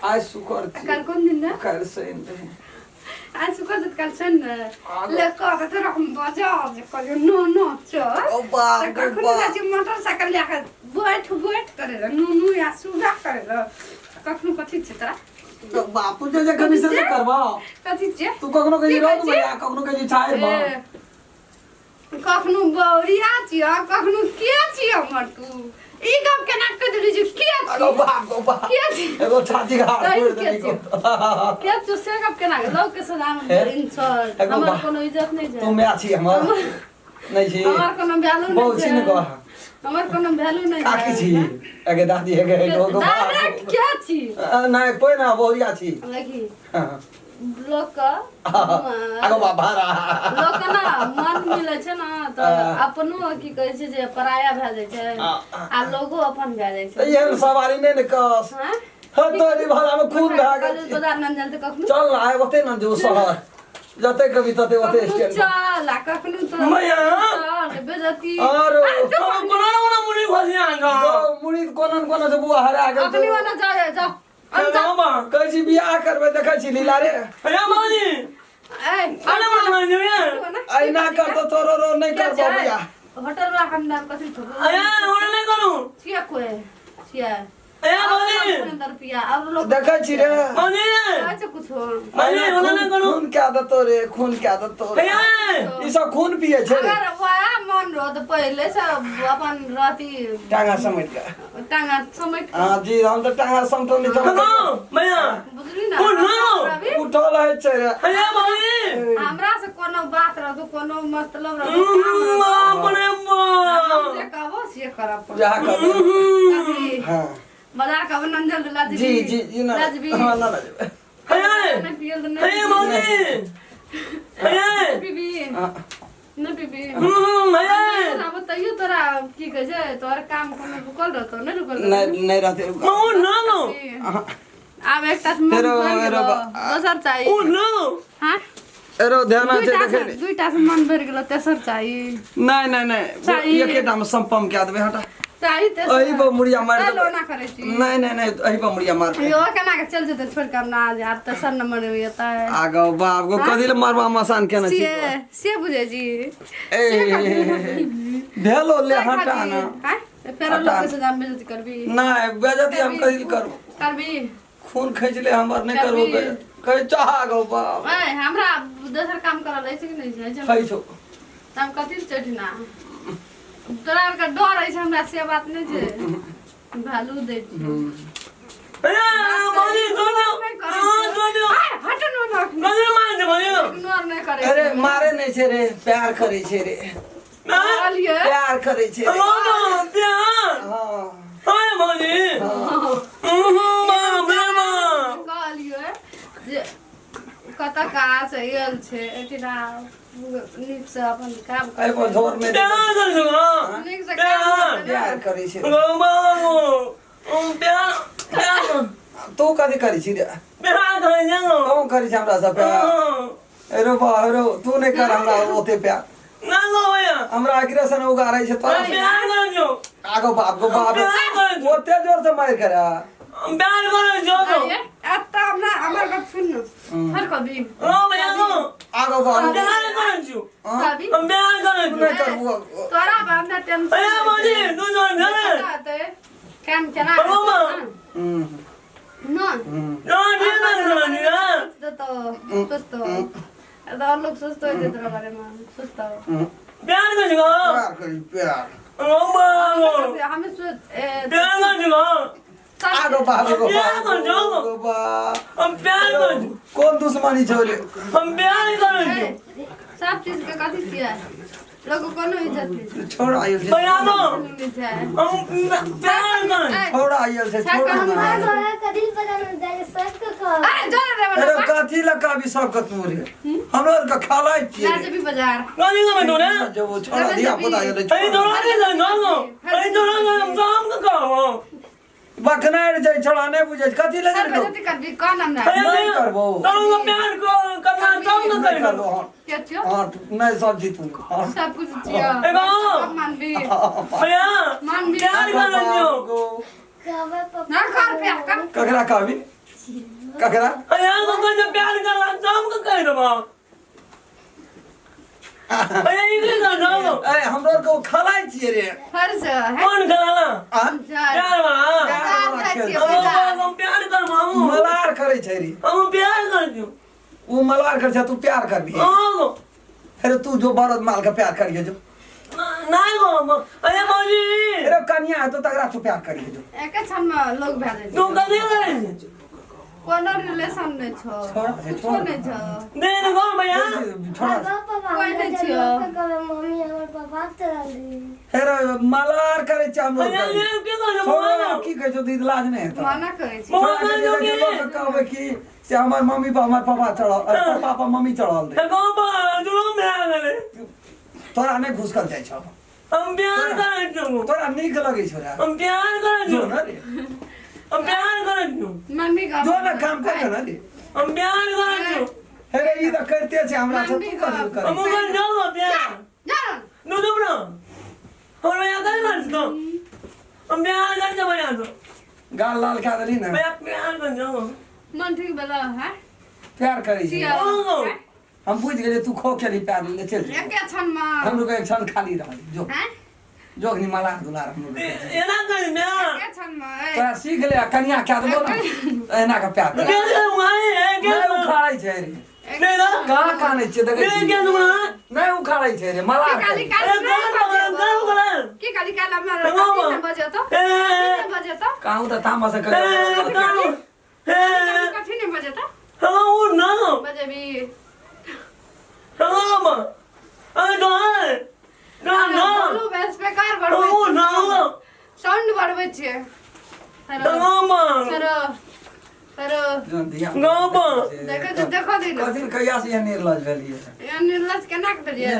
आइ शुक्र आ काल्हि कोन दिन रहे? काल्हि शनि रहे। आज शुक्र छै तऽ काल्हि शनि रहे। ले कह के तोरा हम बजाओ जे कहलियौ नो नो चल। ओ बाप तऽ रे कखनो बाप। जाइ छियै मोटरसाइकिल लए कऽ बैठ बैठ करे रह नू नू या सुगा करे रह। कखनो कथी छै तोरा? तो बाप तू जे जे कमी से करबा। कथी छै? तू कखनो कहै की छी कहै रौद छी? में आ कखनो कहै छी छाहरि में। ए, कखनो बौरिया छियै कखनो के छियै हमर तू ई गप केना कहि देली जे के अरे छियै बाप गो बाप। के छी एगो छाती के हाथ तही तोड़ि के देली छियै। के छियै से गप केना लोक के सजा में हे? इंसल्ट एगो हमर बा- कोनो इज्जत नहि तू छै माय छी हमर नहि छी हमर कोनो वैल्यू बहुत नहि छी ने छै कह हमर कोनो वैल्यू नहि काकी छी एगे दादी एगे एगो गो बाप। दादा के छी नहि कोइ ना बहुरिया छी देखी लोक के आगो बा भाड़ा लोक के ना मन मिलै छै ने तऽ अपनो की कहै छै जे पराया भए जाइ छै आ लोगो अपन भए जाइ छै एहन सवारी नहि ने कस हँ? हँ तोरी भाड़ा में खून भए गेल कॉलेज बाजार न जान तऽ कखनो चल ना आइ ओते न जो शहर जते कभी तते ओते कखनो स्टैंड चल आ कखनो तऽ मैया। चल बेजती आरो हम कोना ना कोना मुड़ी घोसिया गा मुड़ी कोना न कोना से बुआ हरा गेल अखनी वाला जा जाओ अरे बाबा कहै छी बियाह करबै देखै छी लीला रे अरे बाबूजी ए अरे बाबा जी ऐना कर तो तोरो रो नहीं करबो बियाह होटल वाला हम नाम कथी थोड़ो अरे होटल नहीं करू छिया कोई छिया अरे बाबूजी रुपया और लोग देखै छी रे बाबूजी अच्छा कुछ हो बाबूजी होटल नहीं करू खून के आदत तो रे खून के आदत तो रे अरे ई सब खून पिए छै रे अगर वह मन रहो तो पहले से अपन रहती टांगा समेट के टांगा समेट के हाँ जी हम तऽ टांगा समटल नहीं हेलो भैया बुझली ना ओ, नो। रवि, उठल है छै रे अरे बाबूजी हमरा से कोनो बात रहतो कोनो मतलब रहतो काम रहतो, बाप रे हम बाप जे कहबो से करब पड़त। जा कर कथी? हाँ बाजार कहबो नंजल लाजबी जी जी जी ना लाजबी हाँ ना ना जेबै। अरे नहीं पियल तो अरे नहीं बाबूजी अरे पीबी हाँ नहीं पीबी अरे अब तैयो तोरा की कहै छै तोहर काम कोनो रुकल रहतो नहीं रुकल रहतो? नहीं नहीं रहते ओ ना नो हाँ आब एकटा से मन फेरो- भरि फेरो गेलो दोसर चाही ओ ना नो हाँ एरो ध्यान छै दुईटा देखै से दुईटा से मन भरि गेलो तेसर चाही नहीं नहीं नहीं चाही। एकेटा में संपम के देबै हटा चाही तेसर एही पर मुड़िया मारि चल देबै ओना करै छी नहीं नहीं नहीं एही पर मुड़िया मार यो केना के चल जेतै छोड़ के हम ना जे आब तेसर नंबर में एतै आगो बाप गो कथी ले मारबा मसान केने छी से से बुझै छी ए भेलो ले हटा ना आँय? फेर लोग के सजा बेइज्जती करबी नहीं बेजती हम कथी ले करबो करबी खून खींच ले हमर नहीं करबो करबी। बेजती कहे चाह गो बाप ऐ हमरा दोसर काम करल अछि कि नहि छै खै छौ तऽ हम कथी चढ़िना तोरा आरके डर अछि हमरा से बात नहि छै वैल्यू दै छी अरे बाबूजी दोनो दोनो आय, हट नो नो गले मार दे बाबूजी इग्नोर नहि करै अरे मारे नहीं छे रे प्यार करे छे रे कहलियै प्यार करे छे रे नो प्यार हाँ अरे बाबूजी बाप रे बाप कहलियै जे कतऽ काज आयल छै एहिठिना नीकसँ अपन काम एहि पर झोर नहि प्यार कर दो नीकसँ काम करतै ने। प्यार करे छे बाबू प्यार प्यार तू कथी करे छी रे प्यार करे जानो तू करे छी हमरा से प्यार एरो बा एरो तू नहि कर हमरा ओते प्यार ना लो भैया हमरा अग्रेसन उगारै छै तोरा प्यार कर जो आगो बाप गो बाप प्यार कर जो ओते जोर से मारि करे प्यार कर जो अरे, एतऽ हमरा हमर गप सुन न फेर कभी ओ भैया को आगो बाप प्यार कर जो कभी प्यार कर जो नहि करबो तोरा पर हमरा टेंशन अरे बाबूजी तू जो ने हेतै काम केना बाबा। हेतै, हम्म न हम्म ना ना ना ना सोचतो सोचतो एतऽ और लोग सोचतो हेतै तोरा बारेमे सोचतो प्यार कर जो प्यार करी प्यार ओ बाबू हमे सोच ए, प्यार कर जो आगो बाप गो प्यार बाप कर जो गो बाप हम प्यार कर जो कोन दुश्मनी छौ रे हम प्यार कर जो ए, सब चीज के कथी छियै लोग के कोनो इज्जत नहि छै छोड़ आयल छै भैया को नहि छै हम प्यार कर ए, छोड़ आयल छै छोड़ ना। अरे जो रे अरे बना कथी लऽ कहबी सब के तू रे हमरो आर के खालाइ छियै ना रे। जेबी बाजार गाली ना मैं ना जब वो छोड़ा दिया पुता गेलै अरे दोनों ने ना ना अरे दोनों ने हम हम का कहो बखनारि छै छोड़ा नहि बुझै छै कथी लए सर जेतौ बेइज्जती करबी कह हमरा नहि करबो दोनों का प्यार को करना तब ना नहि करेगा करबो हँ के छियो हँ नहि सब छी तू हँ सब कुछ छियो ए बाबा। मानबी भैया मानबी प्यार कर जो गो। ना कर प्यार कर ककरा कहबी ककरा अरे हम को प्यार करला हम के कह देबो। अरे ई के कर दो। अरे हमरो के खलाइ छियै रे। फर्ज है। कौन खलाला? आ प्यार वाला। प्यार वाला खेल। हम प्यार कर मामू। मलार करै छै रे। हम प्यार कर दियो। उ मलार करै छै तू प्यार करबी। हां। अरे तू जो बरद माल के प्यार करिए जो। नहीं गो। अरे मौजी। अरे कनिया है तो तकरा तू प्यार करिए जो। एक क्षण में लोग भए जाइ तू छै। कथी करै? कोनो रिलेशन नहि छौ। छोड़, कुछो छोड़। नहि छौ। दे ने गो भैया। छोड़। कोई नहि छियौ। मम्मी हमर पापा चलल। अरे मलार करै छै हमरो। अरे ये के कर छोड़ की कहै छौ दीद लाज नहि हेतौ। मना करै छी। मना करै छौ की? कहबै कि से हमर मम्मी पर हमर पापा चढ़ल, पापा पर मम्मी चढ़ल रहे। गो बा जुलो में आ गेलै। तोरा नहि घुसकल जाइ छौ। हम प्यार करै छौ। तोरा नीक लगै छौ रे। हम प्यार करै जो छौ। न रे। हम प्यार करै छौ। मम्मी का जो न काम कर न रे। हम प्यार करै छौ। हे रे ई तऽ करिते छै हमरा से तू कथी करै? हम कर जाओ प्यार। जा। नो दो ब्रो। और भैया कर मत तो। हम प्यार कर दो भैया तो। गाल लाल कए देली ने। भैया प्यार कर जाओ। मन ठीक भेल है? प्यार करै छी। हम बुझि गेलियै तू खो खेली प्यार ले चल। एके क्षण में हमरो के एक क्षण खाली रहल जो। हैं? जो अखनी मलार दुलार हमरो के। एना कर म्या। एके क्षण में तोरा सीख ले कनिया कए देबो ने एना के प्यार के के है के नहि उखाड़ै छै रे। नहीं ना कहाँ कानै छियै देखै नहीं छी। के दुना नहि उखाड़ै छै रे मलार की काली करै। काली अरे कौन कौन कौन की काली काली हमरा बाबा। कथी ने बजेतो? ए ने बजेतो? कहूँ तऽ तामस से ए कर कौन ए कथी ने बजेतो? हम वो ना बजेबी। हम अरे दो ना ना बोलू बस बेकार बढ़बै। वो ना साउंड बढ़बै छियै। हेलो हम हेलो हेलो जोन धिया गाँव देखो जो देखो दी ना। कथी कहिया से निर्लज भेलियै? ये निर्लज केना के भेलियै?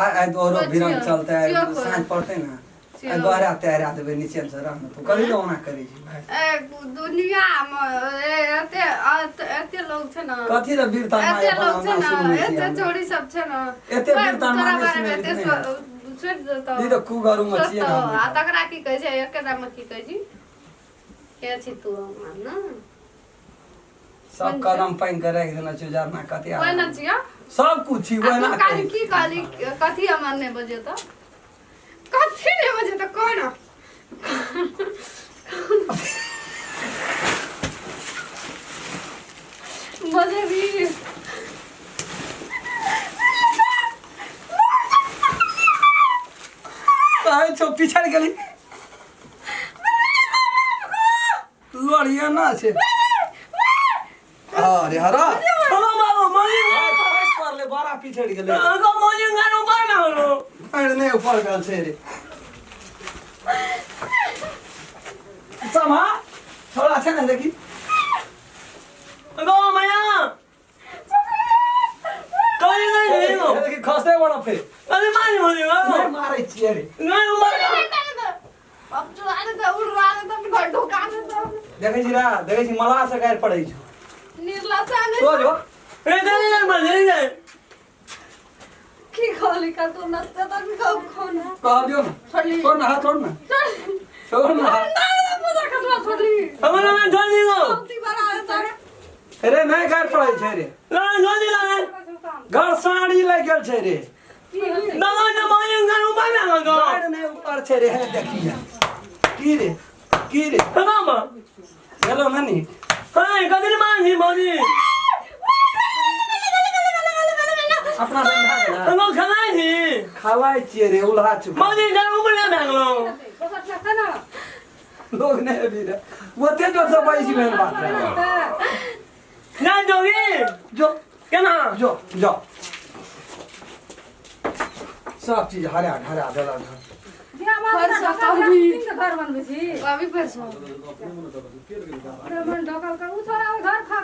आइ आइ दोहरो बिरंग चलते आइ छियो कोइ। साँझ पड़तै ने छियो। आइ दोहरा तेहरा देबै नीचे से रहना तू कभी तऽ ओना करै छी भाइ। ए दुनिया में एते एते लोग छै ने। कथी रे वीरता एते माय लोग छै अपन ने, एते चोरी सब छै ने। एते वीरता तोरा माने बारे में एते सुनै सोचि देतौ। ई तऽ कुगरू में छियै ने सोचतौ। हम। आ तकरा की कहै छै? एके दाम की कहै छी? के छी तू हमर न? सब कदम पानि के राखि देने छियै जरना कते कोइ न छियौ? सब कुछ छी आ तू ओहिना काल्हि की कहली? कथी हमर नहि बजेतौ? कथी नहि बजेतौ? कह न। बजेबी। कहै छौ पिछड़ गेली लोरिया ना छै। अरे हरा हम बाबू मौजी पड़ले बड़ा पिछड़ गेलै। हमको मौजी गानो ऊपर ना होलो। अरे नहि ऊपर गेल छै रे। समा छोड़ा छै ने देखी। गो भैया कहीं नहीं नहीं हो। देखी खसते वाला फेर। अरे मारी मौजी नहि मारै छियै रे। नहीं ऊपर अब जो आने तो उड़ रहा है तो घर ढोका दे तो। देखै छी रा, देखै छी मलाह से गारि पड़ै छौ। निर्लज आने तो जो ए कहीं नहीं मौजी नहीं की कहली का तू नचते तो भी कब खोना। कहलियौ ने। छोड़ली। छोड़ ना हाथ छोड़ ना। छोड़ ना। पूजा खतरा छोड़ली। हमारा मैं जल्दी गो बहुत बड़ा है तारे। अरे नहि गारि पड़ै छै रे। ना जल्दी लागे घर साड़ी लागि गेल छै रे। ना ना मौजी गानो ऊपर ना गो। गारि नहि ऊपर छै रे। हे देखिया की रे की रे हम गेलो ननी। हां कदर मारी मौजी अपना संग भए गेलै। हम खनाई छी खवाइ छियै रे उल्हा चुका। मौजी गानो ऊपर ना भागलो। लोग नहि अभी रे ओते जो सब पैसी भेल बात रे। ना जोगी जो केना जो जो सब चीज हरा हरा देलक हन। घर बनबै छी। अभी फिर सो। ढकल कर उ छोरा घर खा।